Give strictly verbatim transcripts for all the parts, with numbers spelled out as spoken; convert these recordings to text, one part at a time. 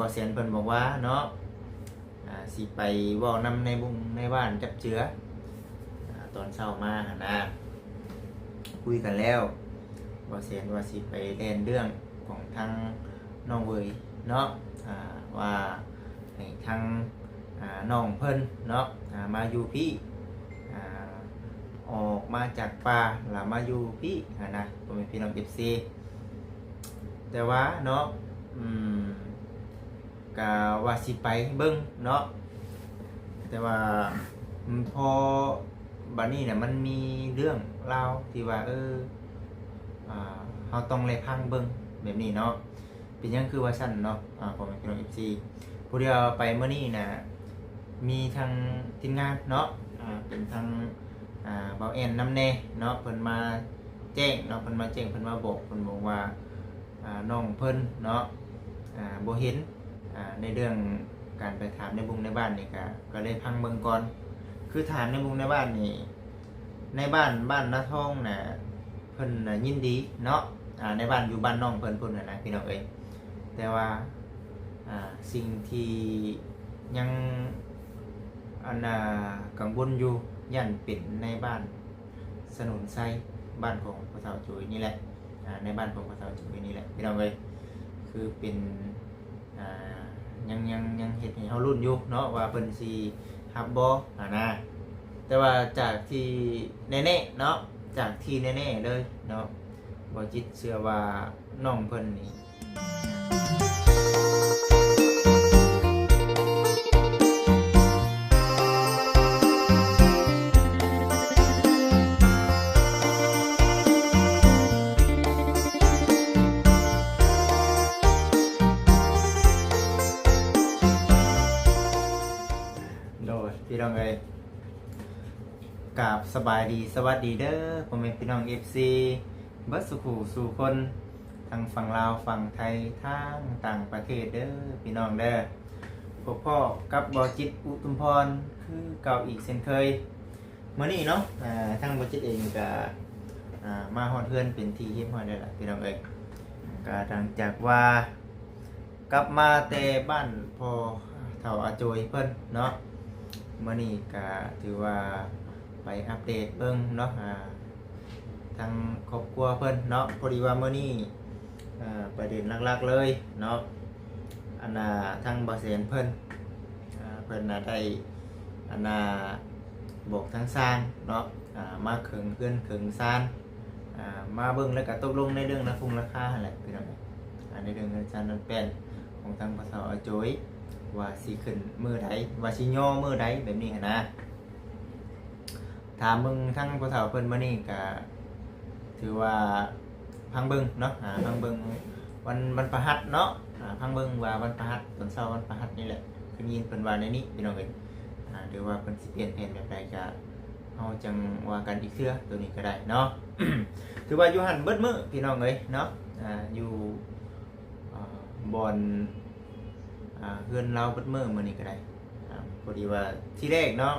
บ่าวแสนเพิ่นบอกว่าเนาะ อ่า สิไปเว้านำในบุงในบ้านจับเจือ อ่า ตอนเช้ามาหั่นนะ คุยกันแล้ว บ่าวแสนว่าสิไปแล่นเรื่องของทางน้องเวยเนาะ อ่า ว่าให้ทาง อ่า น้องเพิ่นเนาะ อ่า มาอยู่พี้ อ่า ออกมาจากป่าแล้วมาอยู่พี้หั่นนะ พ่อแม่พี่น้อง เอฟซี แต่ว่าเนาะ อืม ก็ว่าสิไปเบิ่งเนาะ แต่ว่า อืม พอบัดนี้เนี่ยมันมีเรื่องราวที่ว่า เออ อ่า เราต้องได้ฟังเบิ่งแบบนี้เนาะ เป็นหยังคือว่าซั่นเนาะ อ่า พ่อแม่พี่น้อง เอฟซี ผู้เดียวไปมื้อนี้น่ะ มีทางทีมงานเนาะ อ่า เป็นทาง อ่า บ่าวแอนนำแน่เนาะ เพิ่นมาแจ้งเนาะ เพิ่นมาแจ้ง เพิ่นมาบอก เพิ่นบอกว่า อ่า น้องเพิ่นเนาะ อ่า บ่เห็น อ่า ในเรื่องการไปถามในบุงในบ้านนี่ก็ ก็เลยฟังเบิ่งก่อน คือถามในบุงในบ้านนี่ ในบ้าน บ้านนาทองน่ะ เพิ่นน่ะยินดีเนาะ อ่า ในบ้านอยู่บ้านน้องเพิ่นพุ้นน่ะนะพี่น้องเอ้ย แต่ว่า อ่า สิ่งที่ยัง อันน่า กังวลอยู่ ย่านเป็นในบ้านสนนไซ บ้านของพ่อเฒ่าโจยนี่แหละ อ่า ในบ้านของพ่อเฒ่าโจยนี่แหละพี่น้องเอ้ย คือเป็น อ่า ยัง ยัง ยังเฮ็ดให้เฮาลุ้นอยู่เนาะ ว่าเพิ่นสิฮับบ่ หั่นนะ แต่ว่าจากที่แน่ๆเนาะ จากที่แน่ๆเลยเนาะ บ่าวจิตเชื่อว่าน้องเพิ่นนี่ โดยพี่น้องเอ้ย กราบสบายดีสวัสดีเด้อ พ่อแม่พี่น้อง เอฟซี เบิดสู่ผู้สู่คน ทั้งฝั่งลาวฝั่งไทย ทั้งต่างประเทศเด้อพี่น้องเด้อ พบพ้อกับบ่าวจิตอุทุมพร คือเก่าอีกเช่นเคย มื้อนี้เนาะ อ่า ทางบ่าวจิตเองก็ อ่า มาฮอดเฮือนเป็นที่เรียบร้อยแล้วล่ะพี่น้องเอ้ย ก็หลังจากว่า กลับมาแต่บ้านพ่อเฒ่าอาโจยเพิ่นเนาะ มื้อนี้ก็ถือว่าไปอัปเดตเบิ่งเนาะ อ่า ทางครอบครัวเพิ่นเนาะ พอดีว่ามื้อนี้ อ่า ประเด็นหลักๆเลยเนาะ อันน่า ทางบ่าวแสนเพิ่น อ่า เพิ่นน่ะได้ อันน่า บอกทางช่างเนาะ อ่า มาเคิงเฮือนเคิงซาน อ่า มาเบิ่งแล้วก็ตกลงในเรื่องราคงราคาหั่นแหละพี่น้อง อ่า ในเรื่องเฮือนซานนั้นแป้นของทางพ่อเฒ่าอาโจย ว่าสิขึ้นมื้อใด ว่าสิย่อมื้อใดแบบนี้หั้นนะ ถามเบิ่งทางพ่อเฒ่าเพิ่นมื้อนี้ก็ถือว่าฟังเบิ่งเนาะ อ่า ฟังเบิ่งวัน วันพฤหัสเนาะ อ่า ฟังเบิ่งว่าวันพฤหัส ตอนเช้าวันพฤหัสนี่แหละ คือยินเพิ่นว่าในนี้พี่น้องเอ้ย อ่า หรือว่าเพิ่นสิเปลี่ยนแผนแบบใดก็ เฮาจังว่ากันอีกเทื่อ ตัวนี้ก็ได้เนาะ ถือว่าอยู่หั่นเบิดมื้อพี่น้องเอ้ยเนาะ อ่า อยู่ อ่า บ่อน อ่า เฮือนลาวเบิดมื้อมื้อนี้ก็ได้ อ่า พอดีว่าทีแรกเนาะ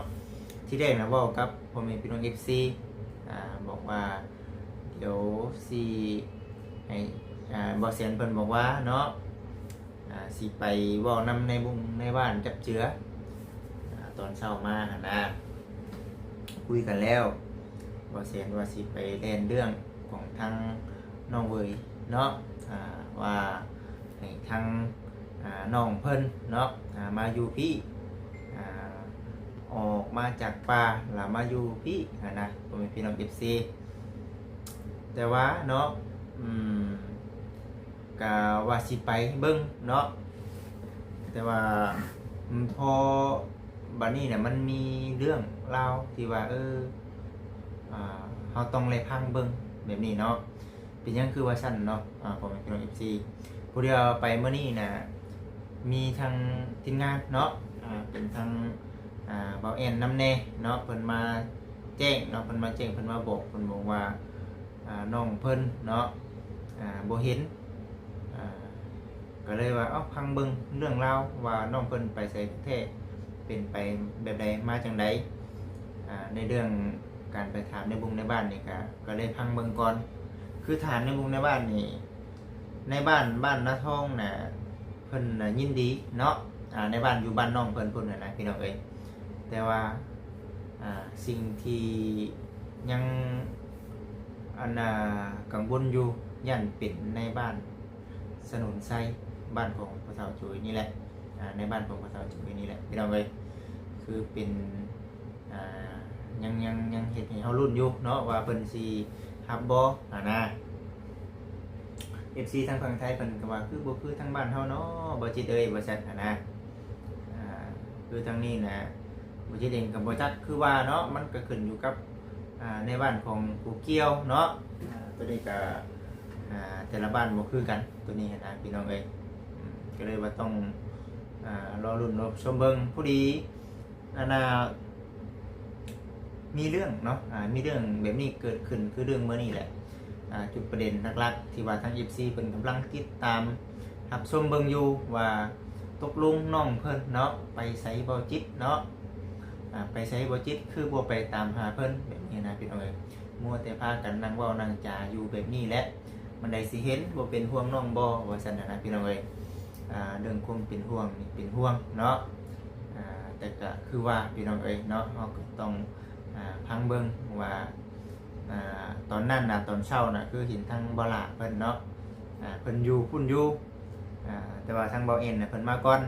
ทีแรกนะเว้ากับพ่อแม่พี่น้อง เอฟซี อ่า บอกว่าเดี๋ยวสิให้ อ่า บ่าวแสนเพิ่นบอกว่าเนาะ อ่า สิไปเว้านำในบุงในบ้านจับเจือ อ่า ตอนเช้ามาหั่นนะ คุยกันแล้ว บ่าวแสนว่าสิไปแล่นเรื่องของทางน้องเวยเนาะ อ่า ว่าให้ทาง อ่า น้องเพิ่นเนาะ อ่า มาอยู่พี้ อ่า ออกมาจากป่าแล้วมาอยู่พี้หั่นนะ พ่อแม่พี่น้อง เอฟซี แต่ว่าเนาะ อืม ก็ว่าสิไปเบิ่งเนาะ แต่ว่า อืม พอบัดนี้เนี่ยมันมีเรื่องราวที่ว่า เออ อ่า เราต้องได้ฟังเบิ่งแบบนี้เนาะ เป็นหยังคือว่าซั่นเนาะ อ่า พ่อแม่พี่น้อง เอฟซี ผู้เดียวไปมื้อนี้น่ะ มีทางทีมงานเนาะ อ่า เป็นทาง อ่า บ่าวแอนนำแน่เนาะ เพิ่นมาแจ้งเนาะ เพิ่นมาแจ้ง เพิ่นมาบอก เพิ่นบอกว่า อ่า น้องเพิ่นเนาะ อ่า บ่เห็น อ่า ก็เลยว่า เอ้า ฟังเบิ่งเรื่องราวว่าน้องเพิ่นไปไสแท้ เป็นไปแบบใด มาจั่งใด อ่า ในเรื่องการไปถามในบุงในบ้านนี่ก็ ก็เลยฟังเบิ่งก่อน คือถามในบุงในบ้านนี่ ในบ้าน บ้านนาทองน่ะ เพิ่นน่ะยินดีเนาะ อ่า ในบ้านอยู่บ้านน้องเพิ่นพุ้นน่ะนะพี่น้องเอ้ย แต่ว่า อ่า สิ่งที่ยัง อันน่ะ กังวลอยู่ ย่านเป็นในบ้านสนนไซ บ้านของพ่อเฒ่าจุ๋ยนี่แหละ อ่า ในบ้านของพ่อเฒ่าจุ๋ยนี่แหละพี่น้องเอ้ย คือเป็น อ่า ยัง ยัง ยังเฮ็ดให้เฮาลุ้นอยู่เนาะ ว่าเพิ่นสิฮับบ่ หั้นนะ เอฟซี ทางฝั่งไทยเพิ่นก็ว่า คือบ่คือทางบ้านเฮาเนาะ บ่จิตเอ้ย ว่าซั่น หั้นนะ อ่า คือทางนี้นะ บ่จิตเองก็บ่จัก คือว่าเนาะ มันก็ขึ้นอยู่กับ อ่า ในบ้านของผู้เกี่ยวเนาะ อ่า ตัวนี้ก็ อ่า แต่ละบ้านบ่คือกัน ตัวนี้หั้นนะพี่น้องเอ้ย อืม ก็เลยว่าต้อง อ่า รอลุ้นรอชมเบิ่ง พอดี อันน่ะ มีเรื่องเนาะ อ่า มีเรื่องแบบนี้เกิดขึ้น คือเรื่องมื้อนี้แหละ อ่า จุดประเด็นหลักๆ ที่ว่าทาง เอฟซี เพิ่นกำลังติดตามรับชมเบิ่งอยู่ ว่าตกลงน้องเพิ่นเนาะ ไปไสบ่จิตเนาะ อ่า ไปไสบ่จิต คือบ่ไปตามหาเพิ่น แบบนี้นะพี่น้องเอ้ย มัวแต่พากันนั่งเว้านั่งจาอยู่แบบนี้แหละ มันใดสิเห็น บ่เป็นห่วงน้องบ่ ว่าซั่นน่ะนะพี่น้องเอ้ย อ่า เรื่องความเป็นห่วงนี่เป็นห่วงเนาะ อ่า แต่ก็คือว่าพี่น้องเอ้ยเนาะ เฮาก็ต้อง อ่า ฟังเบิ่งว่า อ่า ตอนนั้นน่ะ ตอนเช้าน่ะ คือเห็นทางบ่าวหล้าเพิ่นเนาะ อ่า เพิ่นอยู่พุ้นอยู่ อ่า แต่ว่าทางบ่าวเอ็นน่ะ เพิ่นมาก่อน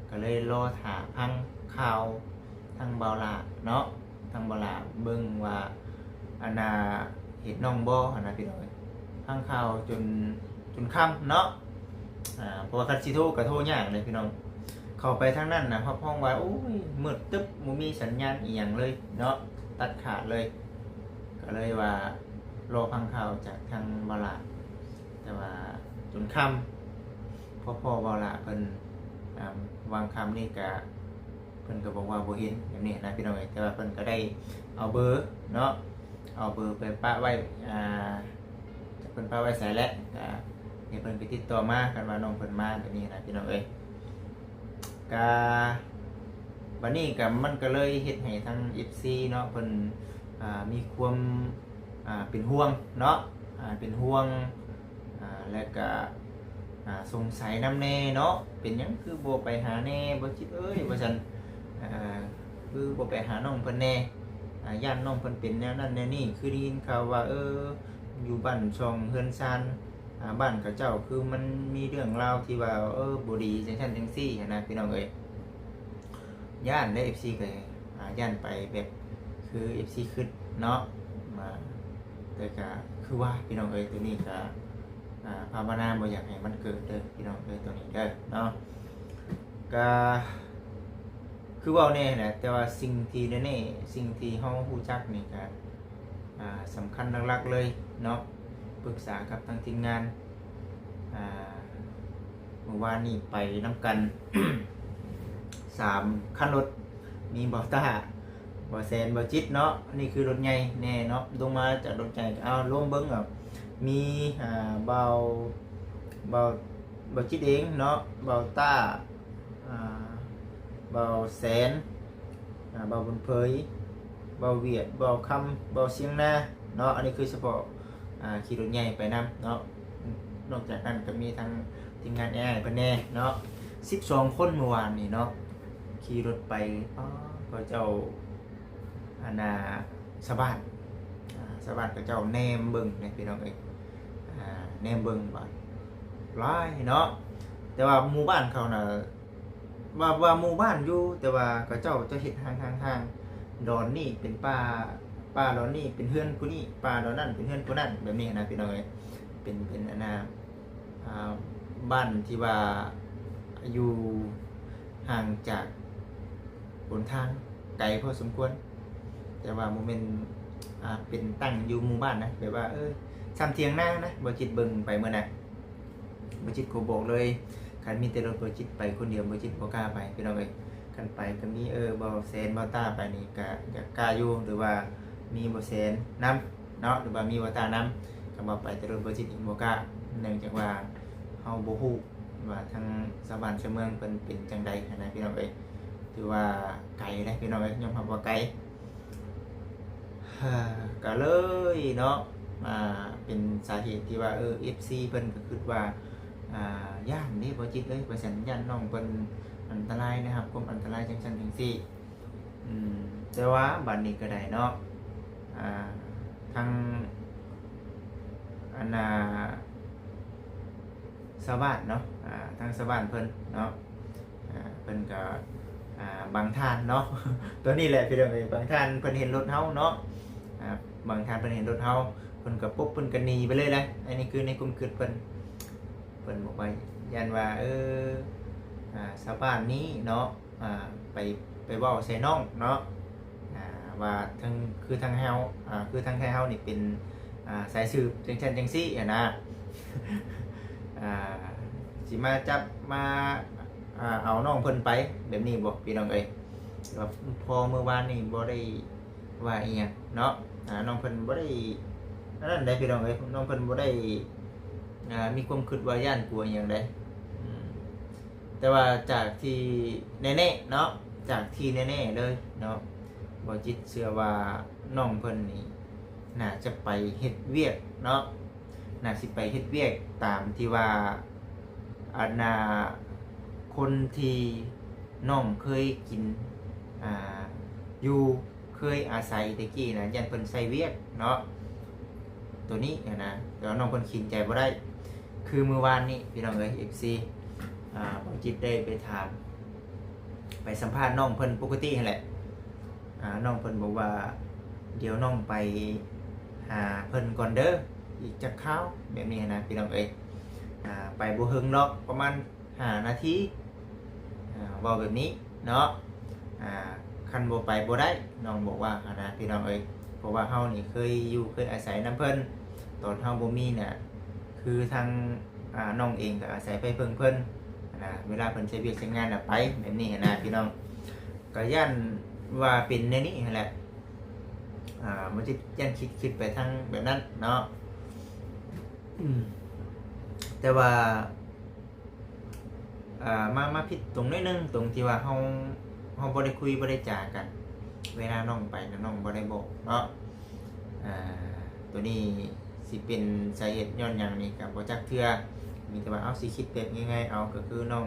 ก็เลยรอท่าฟังข่าวทางบ่าวหล้าเนาะ ทางบ่าวหล้าเบิ่งว่า อันน่ะ เห็นน้องบ่ หั้นนะพี่น้องเอ้ย ฟังข่าวจน จนค่ำเนาะ อ่า เพราะว่าคันสิโทรก็โทรยากเลยพี่น้อง เข้าไปทางนั้นน่ะ รับรองว่า โอ้ย มืดตึ๊บ บ่มีสัญญาณอีหยังเลยเนาะ ตัดขาดเลย ก็เลยว่ารอฟังข่าวจากทางบ่าวหล้า แต่ว่าจนค่ำ พอพ้อบ่าวหล้าเพิ่น อ่า วางค่ำนี่ก็ เพิ่นก็บอกว่าบ่เห็นแบบนี้นะพี่น้องเอ้ย แต่ว่าเพิ่นก็ได้เอาเบอร์เนาะ เอาเบอร์ไปปะไว้ อ่า จักเพิ่นปะไว้ไสแหละ ก็ให้เพิ่นไปติดต่อมา คันว่าน้องเพิ่นมาแบบนี้นะพี่น้องเอ้ย ก็ บัดนี้ก็มันก็เลยเฮ็ดให้ทาง เอฟซี เนาะ เพิ่น อ่า มีความ อ่า เป็นห่วงเนาะ อ่า เป็นห่วง อ่า และก็ อ่า สงสัยนำแน่เนาะ เป็นหยังคือบ่ไปหาแน่ บ่จิตเอ้ย ว่าซั่น อ่า คือบ่ไปหาน้องเพิ่นแน่ อ่า ย่านน้องเพิ่นเป็นแนวนั้นแนวนี้ คือได้ยินข่าวว่า เออ อยู่บ้านช่องเฮือนซาน อ่า บ้านเขาเจ้าคือมันมีเรื่องราวที่ว่า เออ บ่ดีจังซั่นจังซี่หั้นนะพี่น้องเอ้ย ย่านเด้ เอฟซี ก็ อ่า ย่านไปแบบคือ เอฟซี คิดเนาะ มา แต่ก็คือว่าพี่น้องเอ้ย ตัวนี้ก็ อ่า ภาวนาบ่อยากให้มันเกิดเด้อพี่น้องเอ้ย ตัวนี้เด้อเนาะ ก็คือเว้าแน่แหละ แต่ว่าสิ่งที่แน่ๆ สิ่งที่เฮารู้จักนี่ก็ อ่า สำคัญหลักๆเลยเนาะ ปรึกษากับทางทีมงาน อ่า เมื่อวานนี้ไปนำกัน สามคันรถ มีบ่าวต้า บ่าวแสน บ่าวจิตเนาะ อันนี้คือรถใหญ่แน่เนาะ ลงมาจากรถใหญ่ เอาลงเบิ่ง อ่ะ มี อ่า บ่าว บ่าว บ่าวจิตเองเนาะ บ่าวต้า อ่า บ่าวแสน อ่า บ่าวบุญเผย บ่าวเวียด บ่าวคำ บ่าวเสียงนาเนาะ อันนี้คือเฉพาะ อ่า ขี่รถใหญ่ไปนำเนาะ นอกจากนั้นก็มีทางทีมงาน เอไอ เพิ่นแน่เนาะ สิบสองคนเมื่อวานนี้เนาะ ขี่รถไป อ๋อ เขาเจ้า อันน่ะ ชาวบ้าน อ่า ชาวบ้านเขาเจ้าแนมเบิ่งเนี่ยพี่น้องเอ้ย อ่า แนมเบิ่งว่าหลายเนาะ แต่ว่าหมู่บ้านเขาน่ะ ว่า ว่าหมู่บ้านอยู่ แต่ว่าเขาเจ้าจะเฮ็ดห่างๆๆ ดอนนี่เป็นป่า ป่าดอนนี่เป็นเฮือนผู้นี้ ป่าดอนนั่นเป็นเฮือนผู้นั้น แบบนี้นะพี่น้องเอ้ย เป็น เป็นอันน่ะ อ่า บ้านที่ว่าอยู่ห่างจากหนทางไกลพอสมควร แต่ว่าบ่แม่น อ่า เป็นตั้งอยู่หมู่บ้านนะ แบบว่า เออ ซ่ำเถียงนานะ บ่จิตเบิ่งไปมื้อนั้น บ่จิตก็บอกเลย คันมีแต่รถบ่จิตไปคนเดียว บ่จิตบ่กล้าไป พี่น้องเอ้ย คันไปก็มี เออ บ่าวแสน บ่าวต้าไปนี่ก็อยากกล้าอยู่ หรือว่ามีบ่าวแสนนำเนาะ หรือว่ามีบ่าวต้านำ คันว่าไปแต่รถบ่จิตนี่บ่กล้า เนื่องจากว่าเฮาบ่ฮู้ว่าทางชาวบ้านชาวเมืองเพิ่นเป็นจั่งใดหั้นนะพี่น้องเอ้ย ถือว่าไกลเด้พี่น้องเอ้ย ยอมรับว่าไกล ก็เลยเนาะ อ่า เป็นสาเหตุที่ว่า เออ เอฟซี เพิ่นก็คิดว่า อ่า ย่านเด้บ่จิตเอ้ย ว่าซั่น ย่านน้องเพิ่นอันตรายนะครับ ความอันตรายจังซั่นจังซี่ อืม แต่ว่าบัดนี้ก็ได้เนาะ อ่า ทาง อันน่ะ ชาวบ้านเนาะ อ่า ทางชาวบ้านเพิ่นเนาะ อ่า เพิ่นก็ อ่า บางท่านเนาะ ตัวนี้แหละพี่น้องเอ้ย บางท่านเพิ่นเห็นรถเฮาเนาะ อ่า บางท่านเพิ่นเห็นรถเฮา เพิ่นก็ปุ๊บ เพิ่นก็หนีไปเลยแหละ อันนี้คือในความคิดเพิ่น เพิ่นบอกว่า ย่านว่า เออ อ่า ชาวบ้านนี้เนาะ อ่า ไป ไปเว้าใส่น้องเนาะ อ่า ว่าทาง คือทางเฮา อ่า คือทางไทยเฮานี่เป็น อ่า สายสืบจังซั่นจังซี่หั้นนะ อ่า สิมาจับมา อ่า เอาน้องเพิ่นไปแบบนี้บ่พี่น้องเอ้ย แล้วพอมื้อวานนี่บ่ได้ว่าอีหยังเนาะ อ่า น้องเพิ่นบ่ได้ อันนั้นใดพี่น้องเอ้ย น้องเพิ่นบ่ได้ อ่า มีความคิดว่าย่านกลัวอีหยังใด อืม แต่ว่าจากที่แน่ๆเนาะ จากที่แน่ๆเลยเนาะ บ่จิตเชื่อว่าน้องเพิ่นนี่น่าจะไปเฮ็ดเวียกเนาะ น่าสิไปเฮ็ดเวียกตามที่ว่า อันน่ะ คนที่น้องเคยกิน อ่า อยู่ เคยอาศัยแต่กี้นะ ย่านเพิ่นใส่เวียกเนาะ ตัวนี้หั้นนะ แต่ว่าน้องเพิ่นขินใจบ่ได้ คือมื้อวานนี้พี่น้องเอ้ย เอฟซี อ่า บ่จิตได้ไปถาม ไปสัมภาษณ์น้องเพิ่นปกติหั้นแหละ อ่า น้องเพิ่นบอกว่า เดี๋ยวน้องไปหาเพิ่นก่อนเด้อ อีกจักคราว แบบนี้หั้นนะพี่น้องเอ้ย อ่า ไปบ่เฮิงดอก ประมาณห้านาที อ่า เว้าแบบนี้เนาะ อ่า คันบ่ไปบ่ได้ น้องบอกว่าหั้นนะพี่น้องเอ้ย เพราะว่าเฮานี่เคยอยู่เคยอาศัยนำเพิ่น ตอนเฮาบ่มีเนี่ย คือทาง อ่า น้องเองก็อาศัยไปเพิ่งเพิ่นหั้นนะ เวลาเพิ่นใช้เวียกใช้งานน่ะไป แบบนี้หั้นนะพี่น้อง ก็ย่านว่าเป็นแนวนี้หั้นแหละ อ่า มันจะย่านคิด คิดไปทางแบบนั้นเนาะ อืม แต่ว่า อ่า มา มาผิดตรงนิดนึง ตรงที่ว่าเฮา เฮาบ่ได้คุยบ่ได้จากัน เวลาน้องไปนะ น้องบ่ได้บอกเนาะ อ่า ตัวนี้สิเป็นสาเหตุย้อนหยังนี่ก็บ่จักเทื่อ มีแต่ว่าเอาสิคิดแบบง่ายๆ เอาก็คือน้อง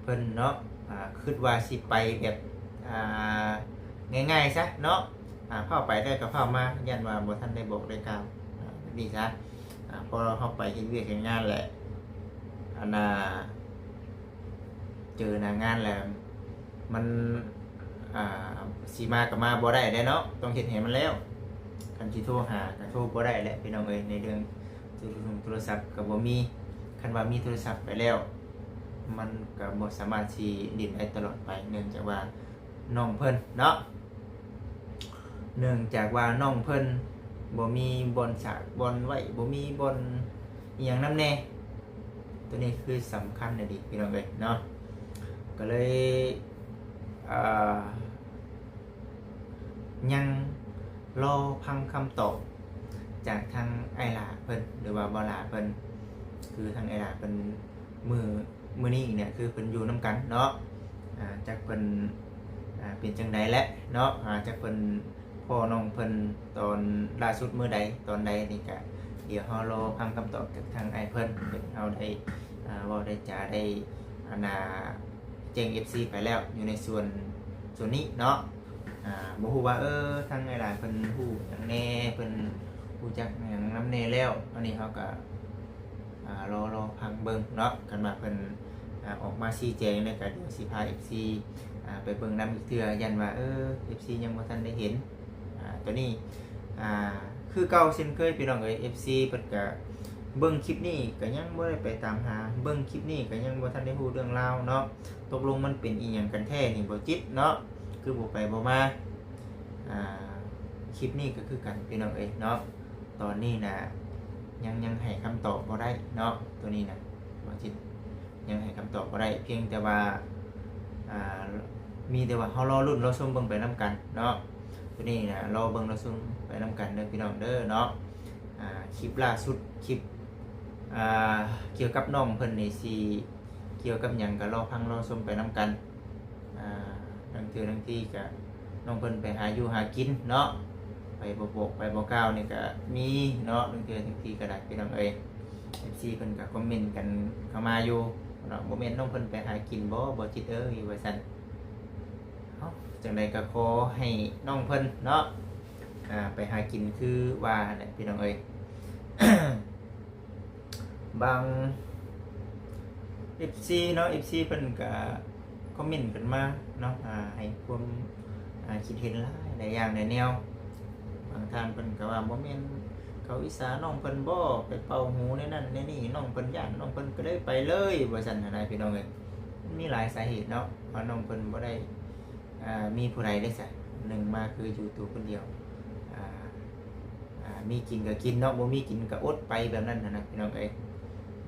เพิ่นเนาะ อ่า คิดว่าสิไปแบบ อ่า ง่ายๆ ซะเนาะ อ่า ฟ้าวไปได้ก็ฟ้าวมา ย่านว่าบ่ทันได้บอกได้กล่าว อ่า แบบนี้ซะ อ่า พอเฮาไปเฮ็ดเวียกเฮ็ดงานแหละ อันน่ะ เจอหน้างานแล้ว มัน อ่า สิมาก็มาบ่ได้เด้เนาะ ต้องเฮ็ดให้มันแล้ว คันสิโทรหาก็โทรบ่ได้แหละพี่น้องเอ้ย ในเรื่องโทร โทรศัพท์ก็บ่มี คันว่ามีโทรศัพท์ไปแล้ว มันก็บ่สามารถสิเล่นได้ตลอดไป เนื่องจากว่าน้องเพิ่นเนาะ เนื่องจากว่าน้องเพิ่นบ่มีบ่อนสากบ่อนไว้ บ่มีบ่อนอิหยังนำแน่ ตัวนี้คือสำคัญเลยดิพี่น้องเอ้ยเนาะ ก็เลย เอ่อ ยังรอฟังคำตอบจากทางอ้ายหล้าเพิ่น หรือว่าบ่าวหล้าเพิ่น คือทางอ้ายหล้าเพิ่น มื้อ มื้อนี้เนี่ย คือเพิ่นอยู่นำกันเนาะ อ่า จักเพิ่น อ่า เป็นจั่งใดแหละเนาะ อ่า จักเพิ่นพ้อน้องเพิ่นตอนล่าสุดมื้อใด ตอนใดนี่ก็ เดี๋ยวเฮารอฟังคำตอบจากทางอ้ายเพิ่น เพิ่นเฮาได้ อ่า เว้าได้จาได้ อันน่ะ แจ้ง เอฟซี ไปแล้ว อยู่ในส่วน ส่วนนี้เนาะ อ่า บ่ฮู้ว่า เออ ทางอ้ายหล้าเพิ่นฮู้หยังแน่ เพิ่นฮู้จักหยังนำแน่แล้ว อันนี้เฮาก็ อ่า รอ รอฟังเบิ่งเนาะ คันว่าเพิ่น อ่า ออกมาชี้แจงแล้วก็เดี๋ยวสิพา เอฟซี อ่า ไปเบิ่งนำอีกเทื่อ ย่านว่า เออ เอฟซี ยังบ่ทันได้เห็น อ่า ตัวนี้ อ่า คือเก่าเช่นเคยพี่น้องเอ้ย เอฟซี เพิ่นก็เบิ่งคลิปนี้ก็ยังบ่ได้ไปตามหา เบิ่งคลิปนี้ก็ยังบ่ทันได้ฮู้เรื่องราวเนาะ ตกลงมันเป็นอีหยังกันแท้นี่บ่จิตเนาะ คือบ่ไปบ่มา อ่า คลิปนี้ก็คือกันพี่น้องเอ้ยเนาะ ตอนนี้นะ ยัง ยังให้คำตอบบ่ได้เนาะ ตัวนี้นะ บ่จิต ยังให้คำตอบบ่ได้ เพียงแต่ว่า อ่า มีแต่ว่าเฮารอลุ้นรอชมเบิ่งไปนำกันเนาะ ตัวนี้นะ รอเบิ่งรอชมไปนำกันเด้อพี่น้องเด้อเนาะ อ่า คลิปล่าสุด คลิป อ่า เกี่ยวกับน้องเพิ่นนี่สิเกี่ยวกับหยังก็รอฟังรอชมไปนำกัน อ่า ลางเทื่อลางทีก็น้องเพิ่นไปหาอยู่หากินเนาะ ไปบ่บอกไปบ่กล่าวนี่ก็มีเนาะ ลางเทื่อลางทีก็ได้พี่น้องเอ้ย เอฟซี เพิ่นก็คอมเมนต์กันเข้ามาอยู่เนาะ บ่แม่นน้องเพิ่นไปหากินบ่ บ่จิตเอ้ย ว่าซั่น เอ้า จังใดก็ขอให้น้องเพิ่นเนาะ อ่า ไปหากินคือว่าหั่นแหละพี่น้องเอ้ย บาง เอฟซี เนาะ เอฟซี เพิ่นก็คอมเมนต์กันมาเนาะ อ่า ให้ความ อ่า คิดเห็นหลายหลายอย่างหลายแนว บางท่านเพิ่นก็ว่าบ่แม่นเขาอิจฉาน้องเพิ่นบ่ ไปเป่าหูในนั้นในนี่ น้องเพิ่นย้าน น้องเพิ่นก็เลยไปเลย ว่าซั่นหั้นนะพี่น้องเอ้ย มันมีหลายสาเหตุเนาะ ว่าน้องเพิ่นบ่ได้ อ่า มีผู้ใดเด้ซะ หนึ่งมาคืออยู่ตัวคนเดียว อ่า อ่า มีกินก็กินเนาะ บ่มีกินก็อดไปแบบนั้นหั้นนะพี่น้องเอ้ย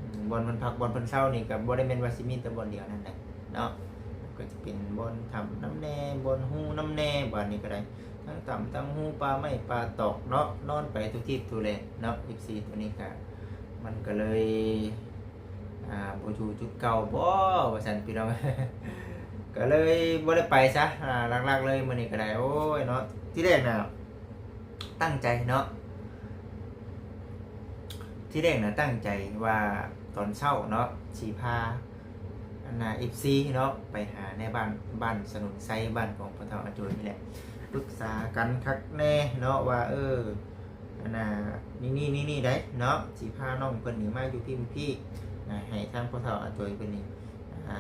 อืม บ่อนเพิ่นพัก บ่อนเพิ่นเซานี่ก็บ่ได้แม่นว่าสิมีแต่บ่อนเดียวนั่นแหละเนาะ ก็จะเป็นบ่อนถ้ำนำแหน่ บ่อนฮูนำแหน่ บาดนี้ก็ได้ ทั้งถ้ำทั้งฮู ป่าไม้ป่าตอกเนาะ นอนไปทุกทิศทุกแหล่งเนาะ เอฟซี ตัวนี้ก็ มันก็เลย อ่า บ่อยู่จุดเก่าบ่ ว่าซั่นพี่น้อง ก็เลยบ่ได้ไปซะ อ่า หลักๆ เลยมื้อนี้ก็ได้ โอ้ยเนาะ ทีแรกน่ะ ตั้งใจเนาะ ทีแรกน่ะตั้งใจว่าตอนเช้าเนาะ สิพา อันน่ะ เอฟซี เนาะ ไปหาในบ้าน บ้านสนุนไซ บ้านของพ่อเฒ่าอาจวยนี่แหละ ปรึกษากันคักแน่เนาะ ว่า เออ อันน่ะ นี่ นี่ นี่ นี่ได้เนาะ สิพาน้องเพิ่นนี่มาอยู่พี้พี้ อ่า ให้ทางพ่อเฒ่าอาจวยเพิ่นนี่ อ่า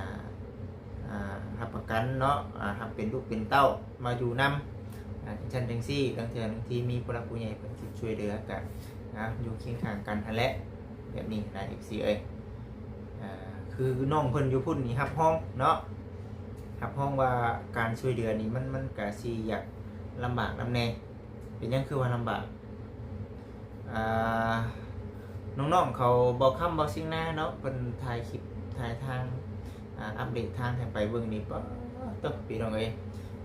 อ่า รับประกันเนาะ อ่า รับเป็นลูกเป็นเต้า มาอยู่นำ อ่า จั่งซั้นจั่งซี้ ลางเทื่อลางทีมีผู้หลักผู้ใหญ่เพิ่นสิช่วยเหลือก็ อ่า อยู่เคียงข้างกันหั้นแหละ แบบนี้นะ เอฟซี เอ้ย อ่า คือน้องเพิ่นอยู่พุ้นนี่รับรองเนาะ รับรองว่าการช่วยเหลือนี่มัน มันก็สิอยากลำบากนำแหน่ เป็นหยังคือว่าลำบาก อ่า น้องๆ เขาบ่าวคำบ่าวซิงนาเนาะ เพิ่นถ่ายคลิปถ่ายทาง อ่า อัปเดตทางให้ไปเบิ่งนี่ ป๊าดโต๊ะ พี่น้องเอ้ย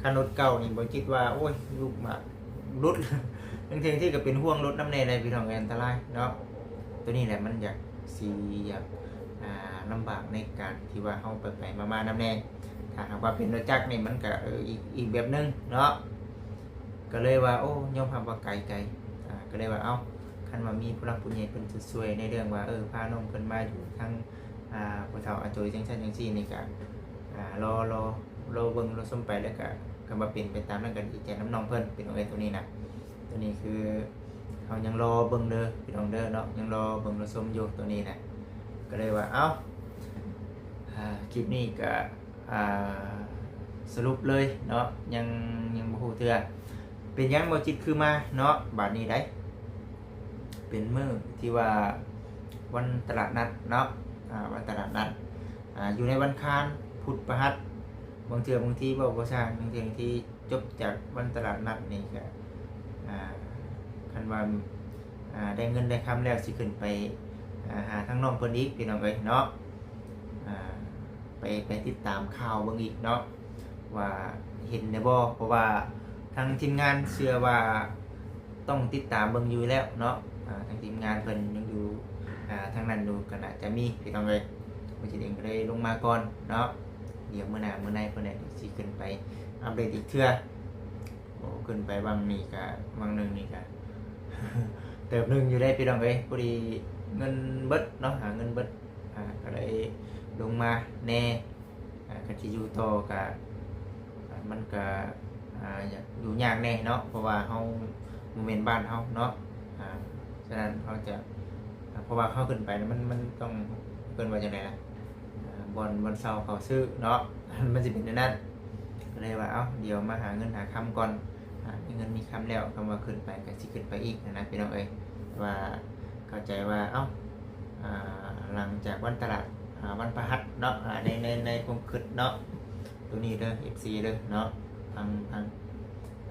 คันรถเก่านี่บ่คิดว่า โอ้ย ลูกหมากหลุด ทั้งๆ ที่ก็เป็นห่วงรถนำแหน่เลยพี่น้องเอ้ย อันตรายเนาะ ตัวนี้แหละมันอยากสิอยาก อ่า ลำบากในการที่ว่าเฮาไปๆ มาๆ นำแหน่ ถ้าหากว่าเป็นรถจักรนี่มันก็ เออ อีก อีกแบบหนึ่งเนาะ ก็เลยว่า โอ้ ยอมรับว่าไกลๆ อ่า ก็เลยว่า เอ้า คันว่ามีผู้หลักผู้ใหญ่เพิ่นสิช่วยในเรื่องว่า เออ พาน้องเพิ่นมาอยู่ทาง อ่า พ่อเฒ่าอาโจยจั่งซั้นจั่งซี้นี่ก็ อ่า รอ รอ รอเบิ่งรอชมไป แล้วก็ ก็มาเป็นไปตามนั้นก็ดีใจนำน้องเพิ่น พี่น้องเอ้ย ตัวนี้นะ ตัวนี้คือเฮายังรอเบิ่งเด้อ พี่น้องเด้อเนาะ ยังรอเบิ่งรอชมอยู่ตัวนี้นะ ก็เลยว่า เอ้า อ่า คลิปนี้ก็ อ่า สรุปเลยเนาะ ยัง ยังบ่ฮู้เทื่อ เป็นหยังบ่จิตคือมาเนาะ บาดนี้ได้ เป็นมื้อที่ว่าวันตลาดนัดเนาะ อ่า วันตลาดนัด อ่า อยู่ในวันอังคาร พุธ พฤหัส บางเทื่อบางทีเว้าบ่ซ่า บางเทื่อบางทีจบจากวันตลาดนัดนี่ก็ อ่า คันว่า อ่า ได้เงินได้คำแล้วสิขึ้นไป อ่า หาทางน้องเพิ่นอีก พี่น้องเอ้ยเนาะ อ่า ไป ไปติดตามข่าวเบิ่งอีกเนาะ ว่าเห็นได้บ่ เพราะว่าทางทีมงานเชื่อว่าต้องติดตามเบิ่งอยู่แล้วเนาะ อ่า ทางทีมงานเพิ่นยังอยู่ อ่า ทางนั้นอยู่ ก็น่าจะมี พี่น้องเอ้ย มื้อนี้เองก็เลยลงมาก่อนเนาะ เดี๋ยวมื้อหน้ามื้อในเพิ่นน่ะสิขึ้นไปอัปเดตอีกเทื่อ โอ้ ขึ้นไปวังนี่ก็วังหนึ่งนี่ก็ เติบหนึ่งอยู่ได้พี่น้องเอ้ย พอดีเงินเบิดเนาะ หาเงินเบิด อ่า ก็เลยลงมาแหน่ อ่า ก็สิอยู่ต่อก็ อ่า มันก็ อ่า อยากอยู่ยากแหน่เนาะ เพราะว่าเฮาบ่แม่นบ้านเฮาเนาะ อ่า ฉะนั้นเฮาจะ อ่า เพราะว่าเฮาขึ้นไปแล้วมัน มันต้อง เพิ่นว่าจั่งใดล่ะ อ่า บ่อน บ่อนเช่าเขาซื้อเนาะ มันสิเป็นแนวนั้น ก็เลยว่า เอ้า เดี๋ยวมาหาเงินหาคำก่อน อ่า มีเงินมีคำแล้ว คำว่าขึ้นไปก็สิขึ้นไปอีกนะ พี่น้องเอ้ย แต่ว่าเข้าใจว่า เอ้า อ่า หลังจากวันตลาด อ่า วันพฤหัสเนาะ อ่า ใน ใน ในความคิดเนาะ ตัวนี้เด้อ เอฟซี เด้อเนาะ ฟัง ฟัง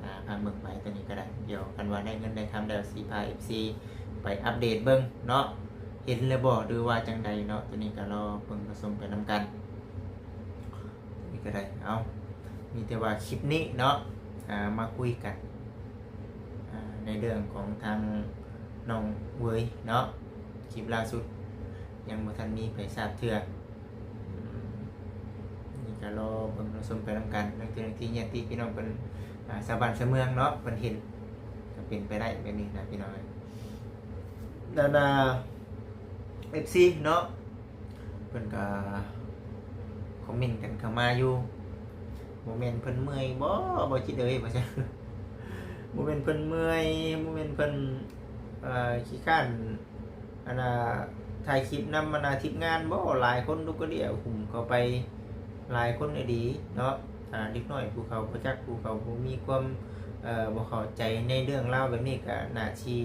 อ่า ฟังเบิ่งไปตัวนี้ก็ได้ เดี๋ยวคันว่าได้เงินได้คำแล้วสิพา เอฟซี ไปอัปเดตเบิ่งเนาะ เห็นแล้วบ่ หรือว่าจั่งใดเนาะ ตัวนี้ก็รอเบิ่งรอชมไปนำกัน นี่ก็ได้ เอา มีแต่ว่าคลิปนี้เนาะ อ่า มาคุยกัน อ่า ในเรื่องของทางน้องเวยเนาะ คลิปล่าสุด ยังบ่ทันมีไผทราบเทื่อ อืม นี่ก็รอเบิ่งรอชมไปนำกัน บางเทื่อที่ญาติพี่น้องเพิ่น อ่า ชาวบ้านชาวเมืองเนาะ เพิ่นเห็น ก็เป็นไปได้แบบนี้นะพี่น้อง นานา เอฟซีเนาะ เพิ่นก็คอมเมนต์กันเข้ามาอยู่ บ่แม่นเพิ่นเมื่อยบ่ บ่จิตเอ้ย ว่าซั่น บ่แม่นเพิ่นเมื่อย บ่แม่นเพิ่น เอ่อ ขี้คร้าน อันน่ะ ถ่ายคลิปนำ อันน่ะ ทีมงานบ่ หลายคน ลูกกระเดี่ยว หุ้มเข้าไป หลายคนอีหลีเนาะ อ่า เด็กน้อยผู้เขาบ่จัก ผู้เขาบ่มีความ เอ่อ บ่เข้าใจในเรื่องราวแบบนี้ ก็น่าสิ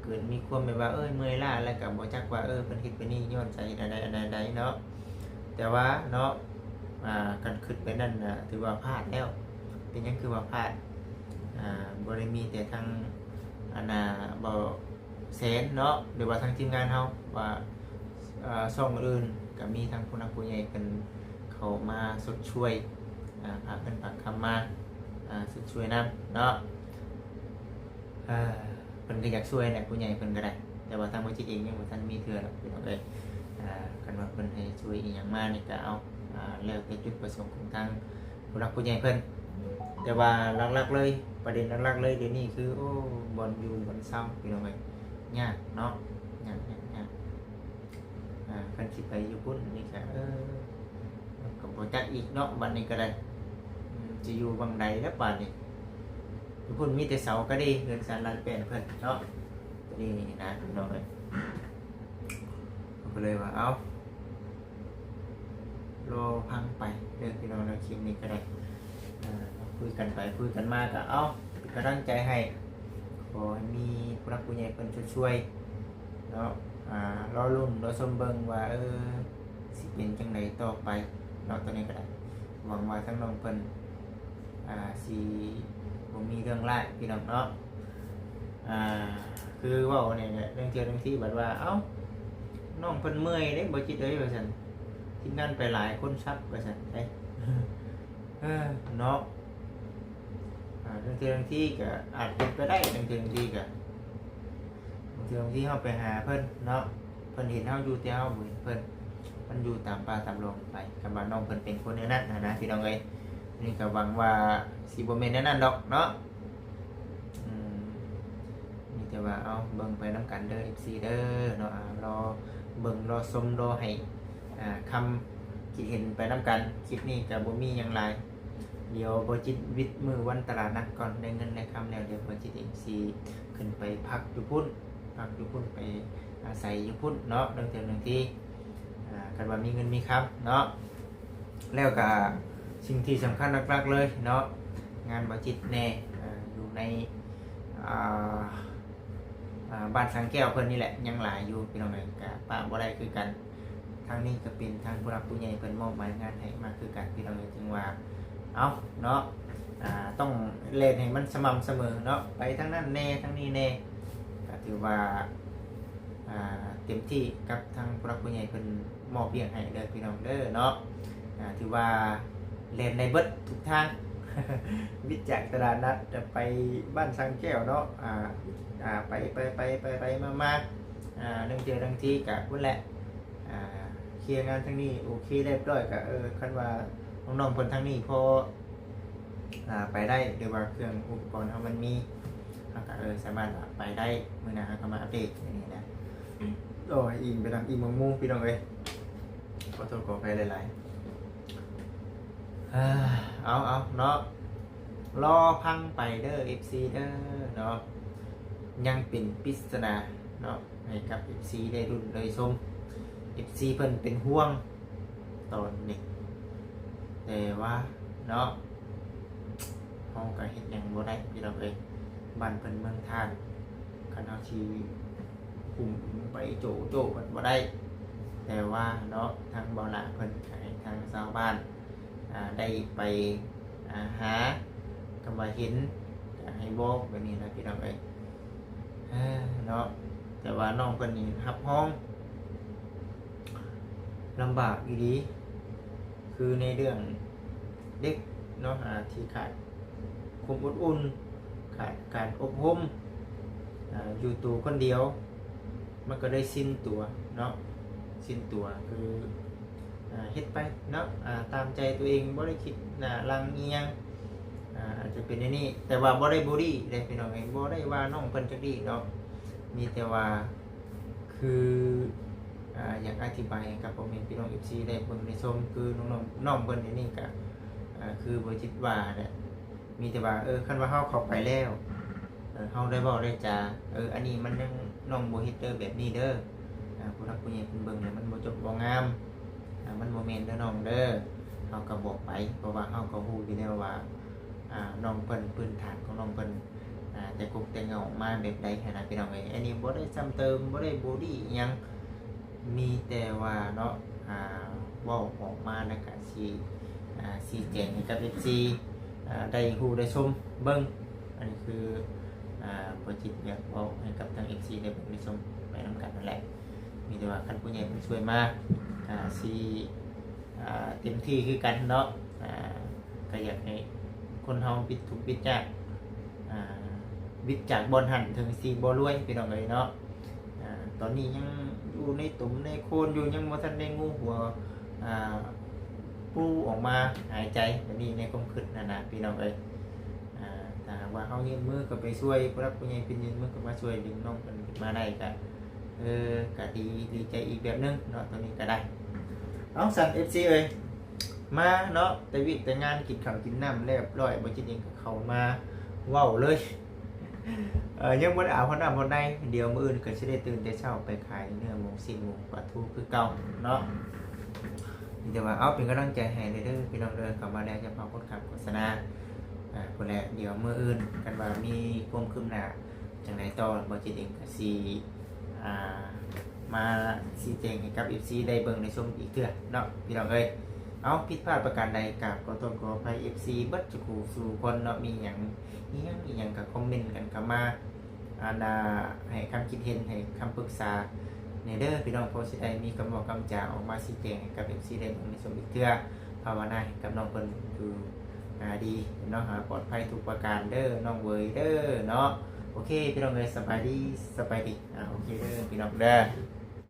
เกิดมีความแบบว่า เอ้ย เมื่อยล้า แล้วก็บ่จักว่า เออ เพิ่นเฮ็ดแบบนี้ย้อนสาเหตุอันใด อันใด อันใดเนาะ แต่ว่าเนาะ อ่า คันคิดไปนั่นน่ะ ถือว่าพลาดแล้ว เป็นหยังคือว่าพลาด อ่า บ่ได้มีแต่ทาง อันน่ะ บ่ แสนเนาะ หรือว่าทางทีมงานเฮา ว่า เอ่อ ช่องอื่นก็มีทางผู้หลักผู้ใหญ่เพิ่นเข้ามาชดช่วย อ่า ฝากเงินฝากคำมา อ่า ชดช่วยนำเนาะ อ่า เพิ่นก็อยากช่วยแหละ ผู้ใหญ่เพิ่นก็ได้ แต่ว่าทางบ่จิตเองยังบ่ทันมีเทื่อดอกพี่น้องเอ้ย อ่า คันว่าเพิ่นให้ช่วยอีหยังมานี่ก็เอา อ่า แล้วแต่จุดประสงค์ของทางผู้หลักผู้ใหญ่เพิ่น แต่ว่าหลักๆเลย ประเด็นหลักๆเลยเดี๋ยวนี้คือ โอ้ บ่อนอยู่บ่อนเซาพี่น้องเอ้ย ยากเนาะ ยาก ยาก ยาก อ่า คันสิไปอยู่พุ้นนี่ก็ เออ ก็บ่จักอีกเนาะ บัดนี้ก็ได้ อืม สิอยู่บั้งใดแล้วบาดนี้ อยู่พุ้นมีแต่เสากระเด เฮือนซานลานแป้นเพิ่นเนาะ นี่นะพี่น้องเอ้ย ก็เลยว่า เอ้า รอฟังไปเด้อพี่น้องเด้อ คลิปนี้ก็ได้ อ่า คุยกันไปคุยกันมาก็ เอ้า เป็นกำลังใจให้ ขอให้มีผู้หลักผู้ใหญ่เพิ่นช่วยๆเนาะ อ่า รอลุ้นรอชมเบิ่งว่า เออ สิเป็นจั่งใดต่อไปเนาะ ตอนนี้ก็ได้ หวังว่าทั้งน้องเพิ่น อ่า สิบ่มีเรื่องร้ายพี่น้องเนาะ อ่า คือเว้าเนี่ยแหละ เรื่องเทื่อเรื่องที่บัดว่า เอ้า น้องเพิ่นเมื่อยเด้ บ่จิตเอ้ย ว่าซั่น ทีมงานไปหลายคนซับ ว่าซั่นเด้ เออ เนาะ อ่า เรื่องเทื่อเรื่องที่ก็อาจเป็นไปได้ เรื่องเทื่อเรื่องที่ก็ บางเทื่อบางทีเฮาไปหาเพิ่นเนาะ เพิ่นเห็นเฮาอยู่แต่เฮาบ่เห็นเพิ่น มันอยู่ตามป่าตามดงไป คันว่าน้องเพิ่นเป็นคนแนวนั้นหั้นนะพี่น้องเอ้ย นี่ก็หวังว่าสิบ่แม่นแนวนั้นดอกเนาะ อืม มีแต่ว่า เอา เบิ่งไปนำกันเด้อ เอฟซี เด้อเนาะ อ่า รอเบิ่ง รอชม รอให้ อ่า คำคิดเห็นไปนำกัน คลิปนี้ก็บ่มีหยังหลาย เดี๋ยวบ่จิตวิดมื้อวันตลาดนัดก่อน ได้เงินได้คำแล้ว เดี๋ยวบ่จิตเองสิขึ้นไปพักอยู่พุ้น พักอยู่พุ้น ไปอาศัยอยู่พุ้นเนาะ เรื่องเทื่อเรื่องที่ อ่า คันว่ามีเงินมีคำเนาะ แล้วก็สิ่งที่สำคัญหลักๆเลยเนาะ งานบ่จิตแน่ อ่า อยู่ใน อ่า อ่า บ้านสังแก้วเพิ่นนี่แหละ ยังหลายอยู่พี่น้องเอ้ย ก็ปะบ่ได้คือกัน ทางนี้ก็เป็นทางผู้หลักผู้ใหญ่เพิ่นมอบหมายงานให้มาคือกันพี่น้องเอ้ย จึงว่า เอ้า เนาะ อ่า ต้องแล่นให้มันสม่ำเสมอเนาะ ไปทางนั้นแน่ ทางนี้แน่ ก็ถือว่า อ่า เต็มที่กับทางผู้หลักผู้ใหญ่เพิ่นมอบเวียกให้เด้อพี่น้องเด้อเนาะ อ่า ถือว่าแล่นได้เบิดทุกทาง วิทย์จากตลาดนัดจะไปบ้านสังแก้วเนาะ อ่า อ่า ไป ไป ไป ไป ไป มา มา อ่า เรื่องเทื่อเรื่องที่ก็พุ้นแหละ อ่า เคลียร์งานทางนี้โอเคเรียบร้อยก็ เออ คันว่าน้องๆเพิ่นทางนี้พอ อ่า ไปได้ หรือว่าเครื่องอุปกรณ์เฮามันมี เฮาก็ เออ สามารถว่าไปได้ มื้อหน้าเฮาก็มาอัปเดตอย่างนี้นะ โอ้ย อิ่มไปนำอิ่มหมองหมู่พี่น้องเอ้ย ขอโทษขออภัยหลายๆ อ่า เอา เอา เนาะ รอฟังไปเด้อ เอฟซี เด้อเนาะ ยังเป็นปริศนาเนาะ ให้กับ เอฟซี ได้ลุ้นได้ชม เอฟซี เพิ่นเป็นห่วงตอนนี้ แต่ว่าเนาะ เฮาก็เฮ็ดหยังบ่ได้พี่น้องเอ้ย บ้านเพิ่นเมืองท่าน คันเฮาสิ อุ้มไปโจโจ้กันบ่ได้ แต่ว่าเนาะ ทางบ่าวหลาเพิ่นก็ให้ทางชาวบ้าน อ่า ได้ไป อ่า หา ก็ว่าเห็น ก็ให้บอกแบบนี้นะพี่น้องเอ้ย เอ้อ เนาะ แต่ว่าน้องเพิ่นนี่รับรอง ลำบากอีหลี คือในเรื่องเด็กเนาะ อ่า ที่ขาดความอบอุ่น ขาดการอบรม อ่า อยู่ตัวคนเดียว มันก็ได้ชินตัวเนาะ ชินตัว คือ อ่า เฮ็ดไปเนาะ อ่า ตามใจตัวเอง บ่ได้คิดหน้าหลังอิหยัง อ่า อาจจะเป็นอันนี้ แต่ว่าบ่ได้บูลลี่เด้พี่น้องเอ้ย บ่ได้ว่าน้องเพิ่นจักดีเนาะ มีแต่ว่า คือ อ่าอยากอธิบายให้กับพ่อแม่พี่น้อง เอฟซี ได้เบิ่งได้ชม คือน้องๆ น้องเพิ่นนี่ก็อ่าคือบ่จิตว่าแหละ มีแต่ว่าเออคันว่าเฮาเข้าไปแล้วเออเฮาได้เว้าได้จาเอออันนี้มันยังน้องบ่เฮ็ดเด้อแบบนี้เด้ออ่าผู้หลักผู้ใหญ่เพิ่นเบิ่งแล้วมันบ่จบบ่งามอ่ามันบ่แม่นเด้อน้องเด้อเฮาก็บอกไป เพราะว่าเฮาก็ฮู้อยู่แล้วว่าอ่าน้องเพิ่นพื้นฐานของน้องเพิ่นอ่าแต่กกแต่เงามาแบบใดหั้นนะพี่น้องเอ้ย อันนี้บ่ได้ซ้ำเติมบ่ได้บูลลี่อิหยัง มีแต่ว่าเนาะอ่าเว้าออกมาแล้วก็สิอ่าชี้แจงให้กับ เอฟซี อ่าได้ฮู้ได้ชมเบิ่ง อันนี้คืออ่าบ่จิตอยากเว้าให้กับทาง เอฟซี ได้เบิ่งได้ชมไปนำกันนั่นแหละ มีแต่ว่าคันผู้ใหญ่เพิ่นช่วยมาอ่าสิอ่าเต็มที่คือกันเนาะอ่าก็อยากให้คนเฮาวิตทุกข์วิตยากอ่าวิตจากบ่อนหั้นถึงสิบ่รวยพี่น้องเอ้ยเนาะ อ่าตอนนี้ยังอยู่ในตุ่มในโคลนอยู่ยังบ่ทันได้งูหัวอ่าปูออกมาหายใจแบบนี้ในความคิดนะนะพี่น้องเอ้ยอ่าถ้าหากว่าเฮายื่นมือเข้าไปช่วยผู้หลักผู้ใหญ่เพิ่นยื่นมือเข้ามาช่วยดึงน้องเพิ่นขึ้นมาได้ก็เออก็ดีดีใจอีกแบบหนึ่งเนาะตอนนี้ก็ได้เอาสั่น เอฟซี เอ้ยมาเนาะแต่เวียกแต่งานกินข้าวกินน้ำเรียบร้อยบ่จิตเองก็เข้ามาเว้าเลย เอ่อยังบ่ได้อาบน้ำฮอดในเดี๋ยวมื้ออื่นก็สิได้ตื่นแต่เช้าไปขายเนื้อหมูสิ้นหมูปลาทูคือเก่าเนาะมีแต่ว่าเอาเป็นกำลังใจให้เด้อพี่น้องเด้อเข้ามาแล้วจะพาคนขับโฆษณาอ่าพุ้นแหละเดี๋ยวมื้ออื่นคันว่ามีความคืบหน้าจั่งใดต่อบ่จิตเองก็สิอ่ามาชี้แจงให้กับ เอฟซี ได้เบิ่งได้ชมอีกเทื่อเนาะพี่น้องเอ้ยเอาผิดพลาดประการใดก็ขอโทษขออภัย เอฟซี เบิดทุกผู้สู่คนเนาะมีหยัง มีหยังมีหยังก็คอมเมนต์กันเข้ามาอันน่าให้คำคิดเห็นให้คำปรึกษาแหน่เด้อพี่น้องพอสิได้มีคำเว้าคำจาออกมาชี้แจงให้กับ เอฟซี ได้เบิ่งได้ชมอีกเทื่อภาวนาให้กับน้องเพิ่นอยู่อ่าดีเนาะอ่าปลอดภัยทุกประการเด้อน้องเวยเด้อเนาะโอเคพี่น้องเอ้ยสบายดีสบายดีอ่าโอเคเด้อพี่น้องเด้อ